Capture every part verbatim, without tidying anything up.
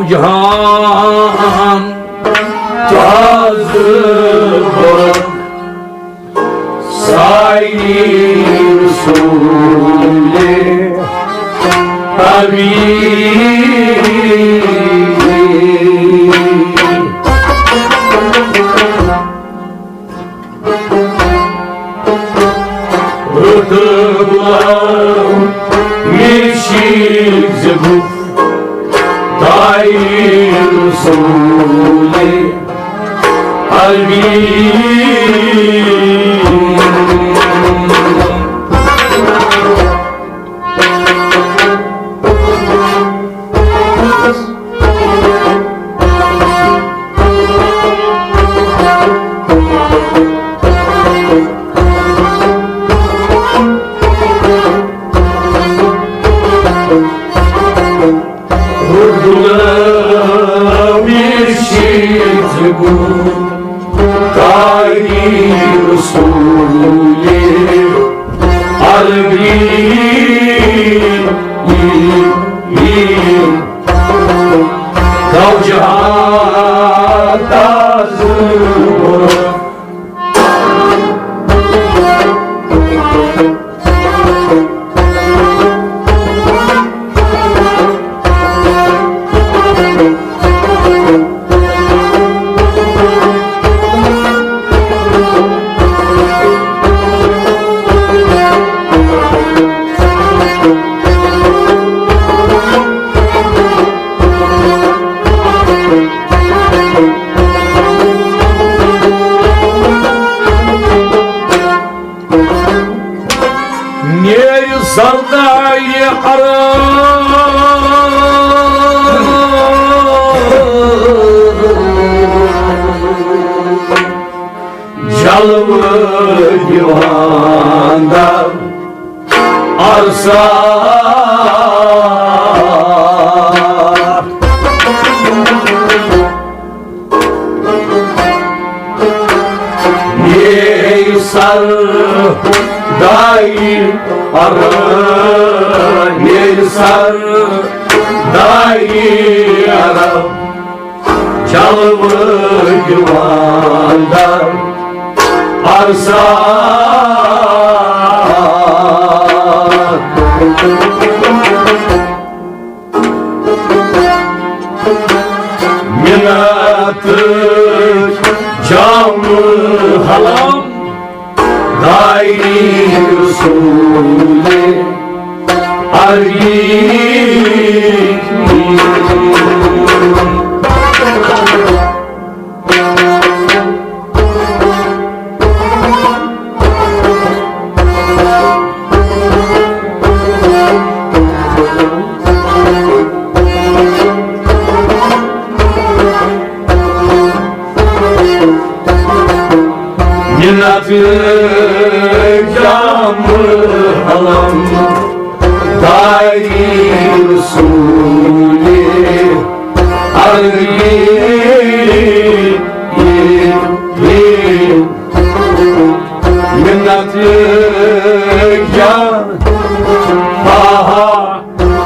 جہان تازٕ برق سایہِ رسولِ حبیب۔ روٚٹ غلام مےٚ شیٖر زِ گُف تایہِ رسولِ حبیب۔ غلام مےٚ شیٖر زِ گُف تایہِ رسولِ عربی۔ گوٚو جہان تازٕ برق۔ نیرِ سردارِ عرب جلوٕ دِوان در عرصات۔ ییٚلہِ سردارِ عرب، ییٚلہِ سردارِ عرب جلوٕ دِوان در عرصات۔ منت جام حلم داری رسول عربی۔ منت جام حلم داری رسول عربی۔ منت جام، ہا ہا،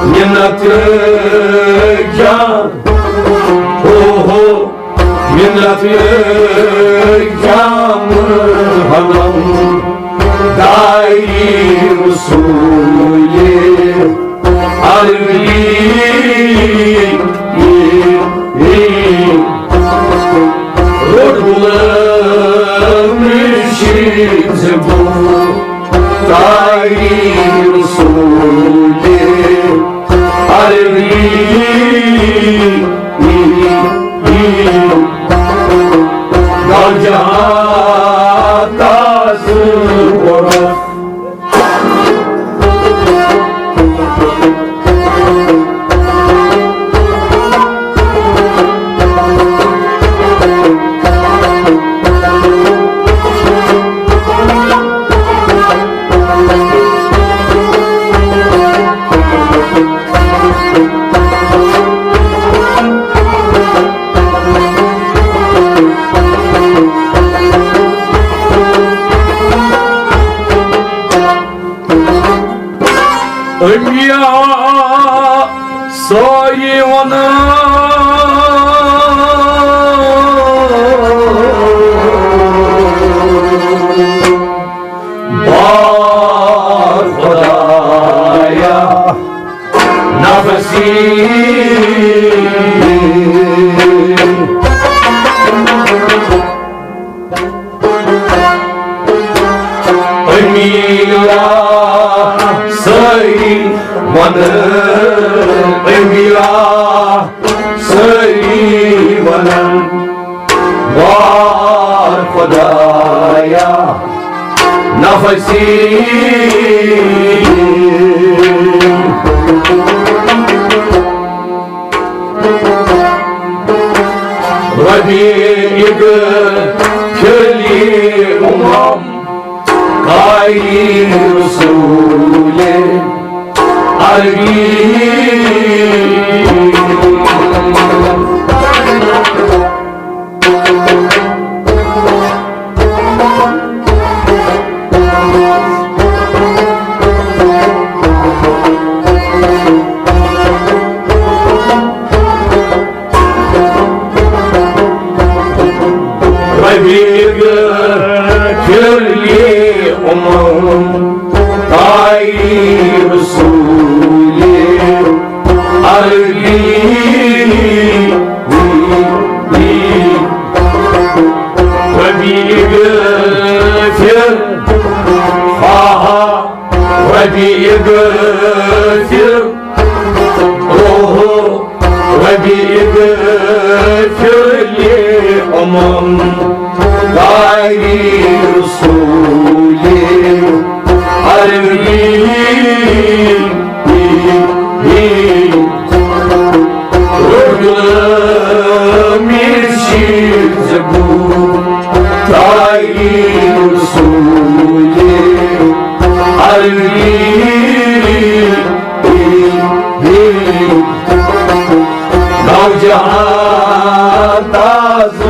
منت جام، ہو ہو، منت جام حلم داری رسول عربی۔ روٚٹ غلام شیٖر زِ گُف تایہِ رسول عربی۔ گوٚو جہان تازٕ برق۔ انبیاء سٲری ونان ونان انبیاء سٲری ونان، وار خدایا نفسی۔ ربیع اغفر لی امم قاری رسول عربی۔ ربیع اغفر لی امم قاری رسول عربی۔ ربیع اغفر، آہا، ربیع اغفر، اوہو، ربیع اغفر لی امم قاری رسول عربی۔ غلام شیر زبون قاری رسول عربی۔ نوجوان تازٕ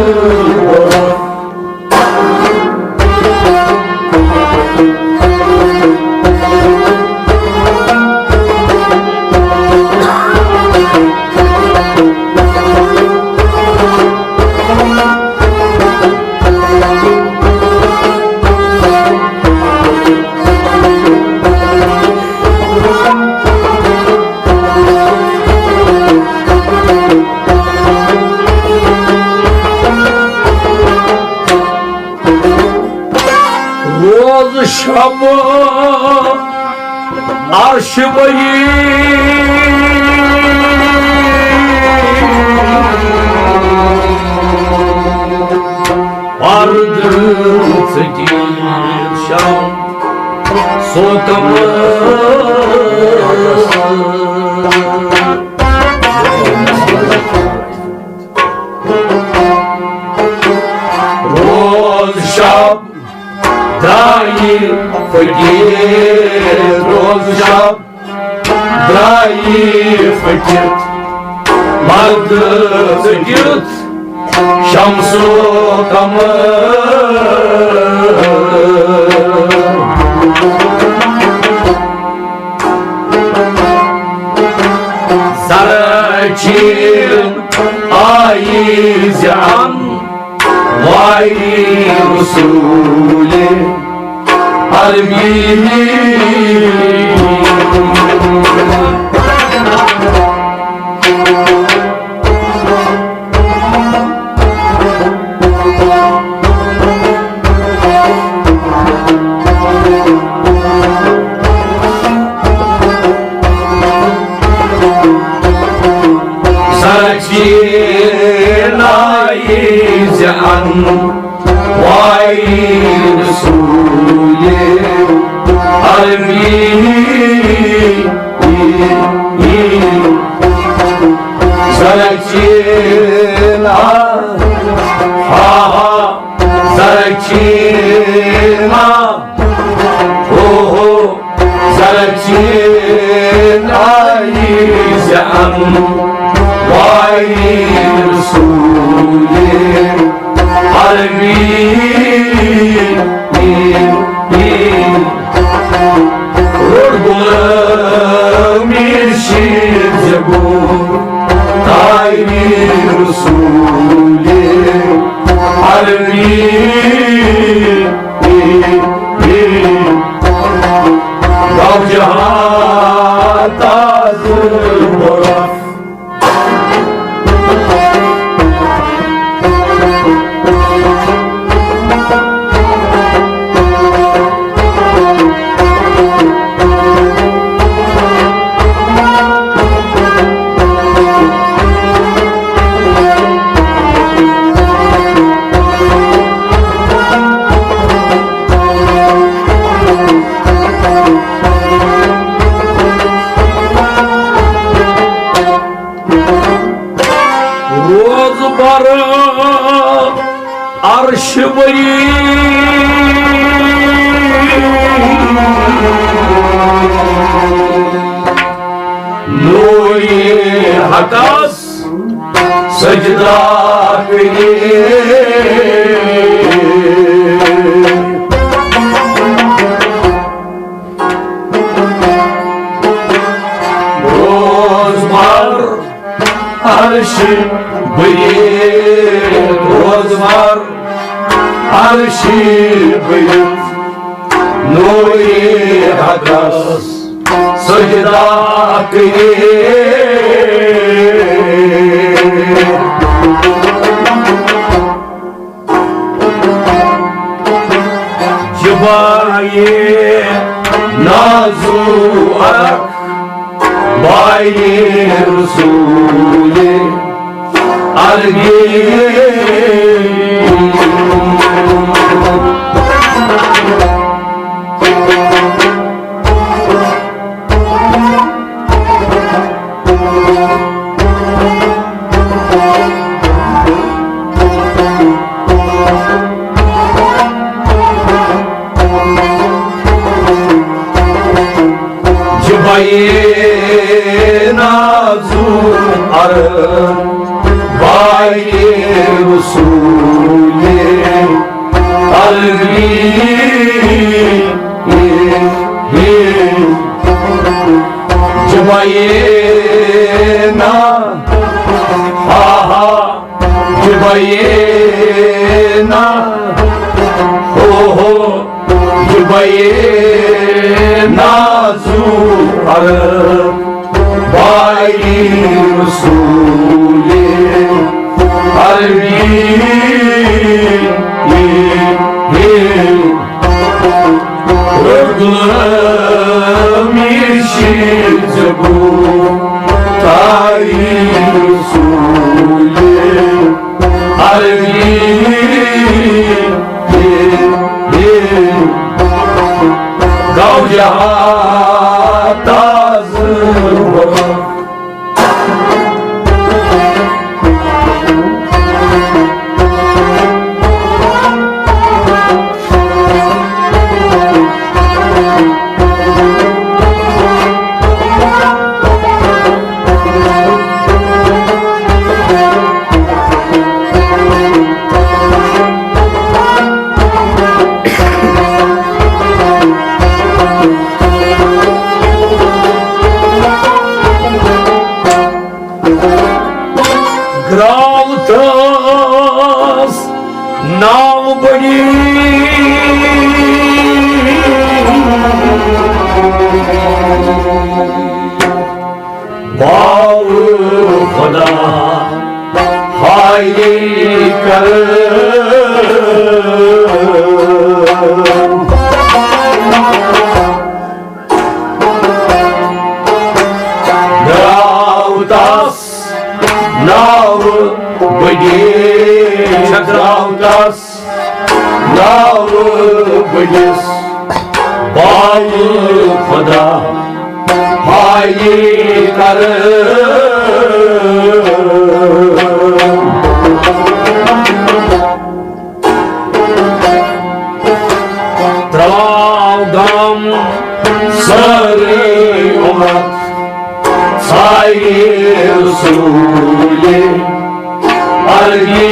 روز شب عرش بئی پردٕ ژٔٹِتھ شام سوتم۔ روز شب دایہِ فقیٖر، روز شب دایہِ فقیٖر، مرد ژٔٹِتھ شمس و قمر۔ زرہ چین آئی زیان واری رسول عربی۔ سچی نائی زن وائی رسول عربی۔ سچی نا، ہا ہا۔ سرچینا، اوہو، سرچینائی زن وائی رسول عربی۔ روٚٹ غلام شیر زبون تائی رسول عربی۔ گو جہان تازٕ برف۔ چھِ ؤری نوٗرِ حقس سجدہ کٔرِتھ۔ روز مر عرش بٔرِتھ، روز مر عرش بٔرِتھ، نوٗرِ حقس سجدہ کٔرِتھ۔ جبایہِ نازو عرق بایہِ رسول عربی۔ جبایہِ نازو عرق بایہِ رسول عربی۔ جبایہِ نا، ہا ہا، جبایہِ نا، ہو ہو، جبایہِ نازو عرق بایہِ رسول عربی۔ غلامی شیز بو تاری رسول عربی۔ گو جہاں تاز گراو تس ناو بڑی۔ باو خدا ہائی کر۔ گراو تس ناو بڑی۔ گراو تس ناو بڑس باو خدا ہائی کر۔ تراو غم سٲرٕے اُمت سایہِ رسول عربی۔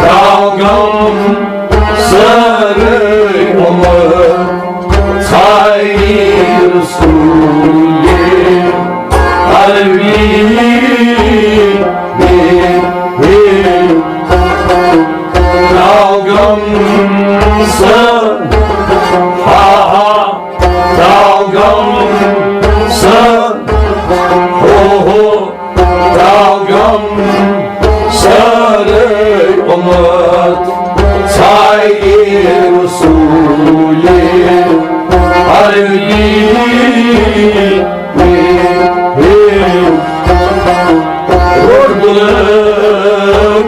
تراو غم سٲرٕے اُمت سایہِ رسول عربی۔ تراو غم سٲرٕے، ہا ہا، تراو غم سٲرٕے، ہو ہو، تراو غم سٲرٕے اُمت سایہِ رسول عربی۔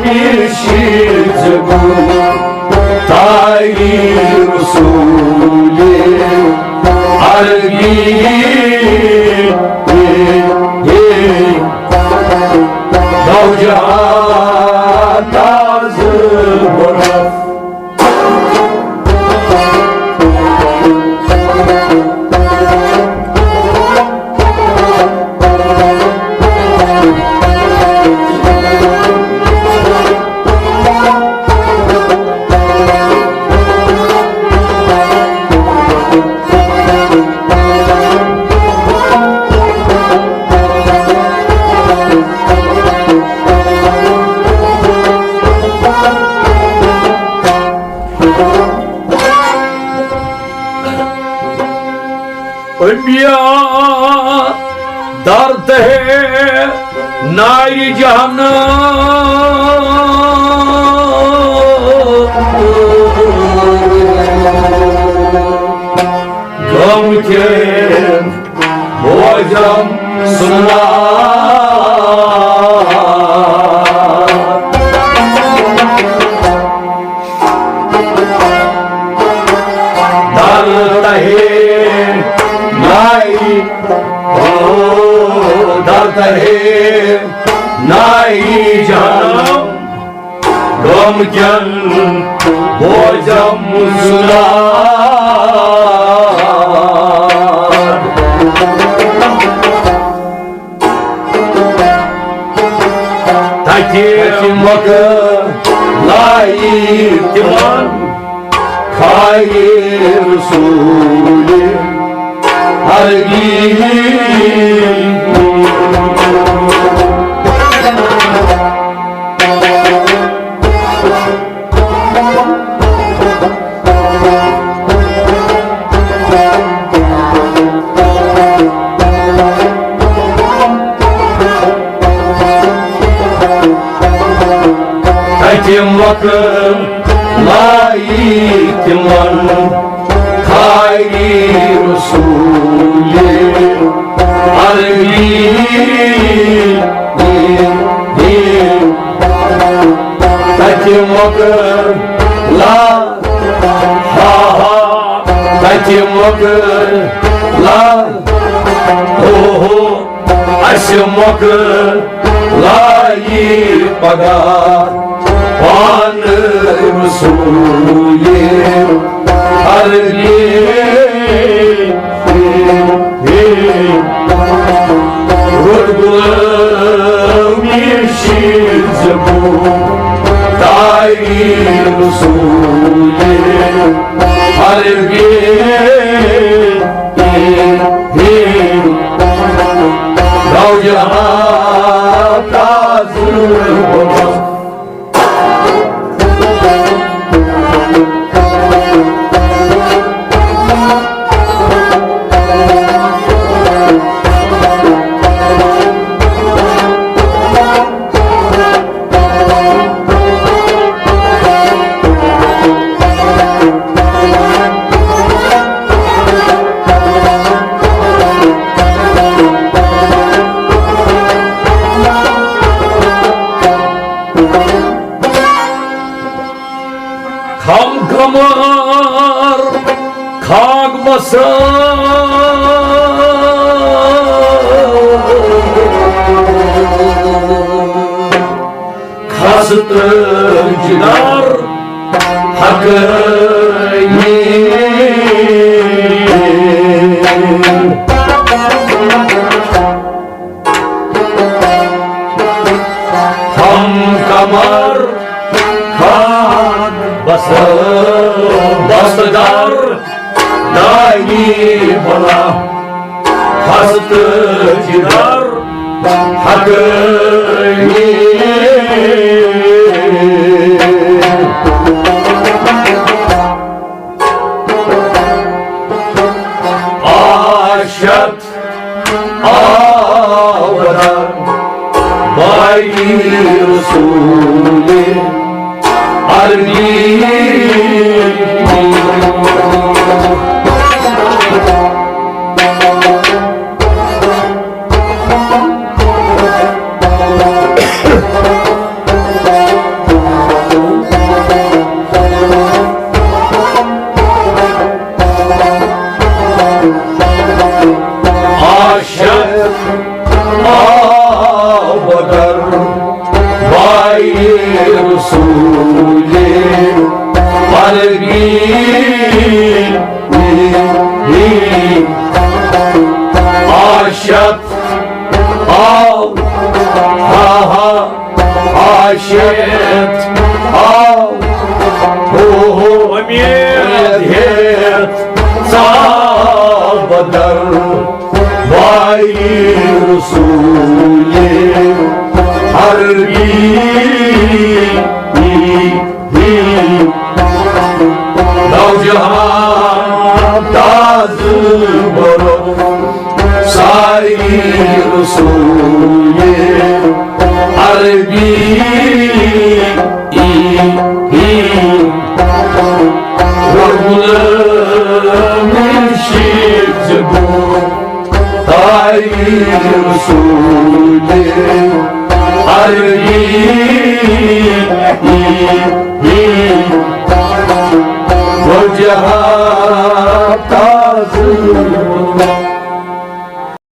شیٖرزِ گُل تاری رسول عربی، نوجوان تازٕ برونٛہہ۔ بیا درد ہے ناری جہنم، غم کے بوجھم سنا۔ درد ہے نائی، او درد ہے نائی جہنم، غم کٮ۪ن بوجم سُلار۔ تَتہِ مۄکلٲے تِمن خاہہِ رسوٗلِ عربی۔ تَتہِ مۄکلٲے تِمن خاہہِ رسوٗلِ عربی۔ تَتہِ مۄکلٲے، ہا ہا، تَتہِ مۄکلٲے، ہو ہو۔ اَسہِ مۄکلٲے پگاہ پانہٕ رسوٗلِ عربی۔ روٚٹ غلٲمی شیٖرزِ بُم تاری رسوٗلِ عربی۔ نوجوان تازٕ خم کمر خاک بسر، خستہٕ جگر حقٲنی۔ ہم کمر خاک بس، بس در داری بلا، ہست جگر حقانی۔ آشت آورا باری رسول عربی۔ باری رسول عربی، نوجوان تازٕ برو ساری رسول عربی، غلام شیخ زبون تاری رسول عربی، وجہ تازٕ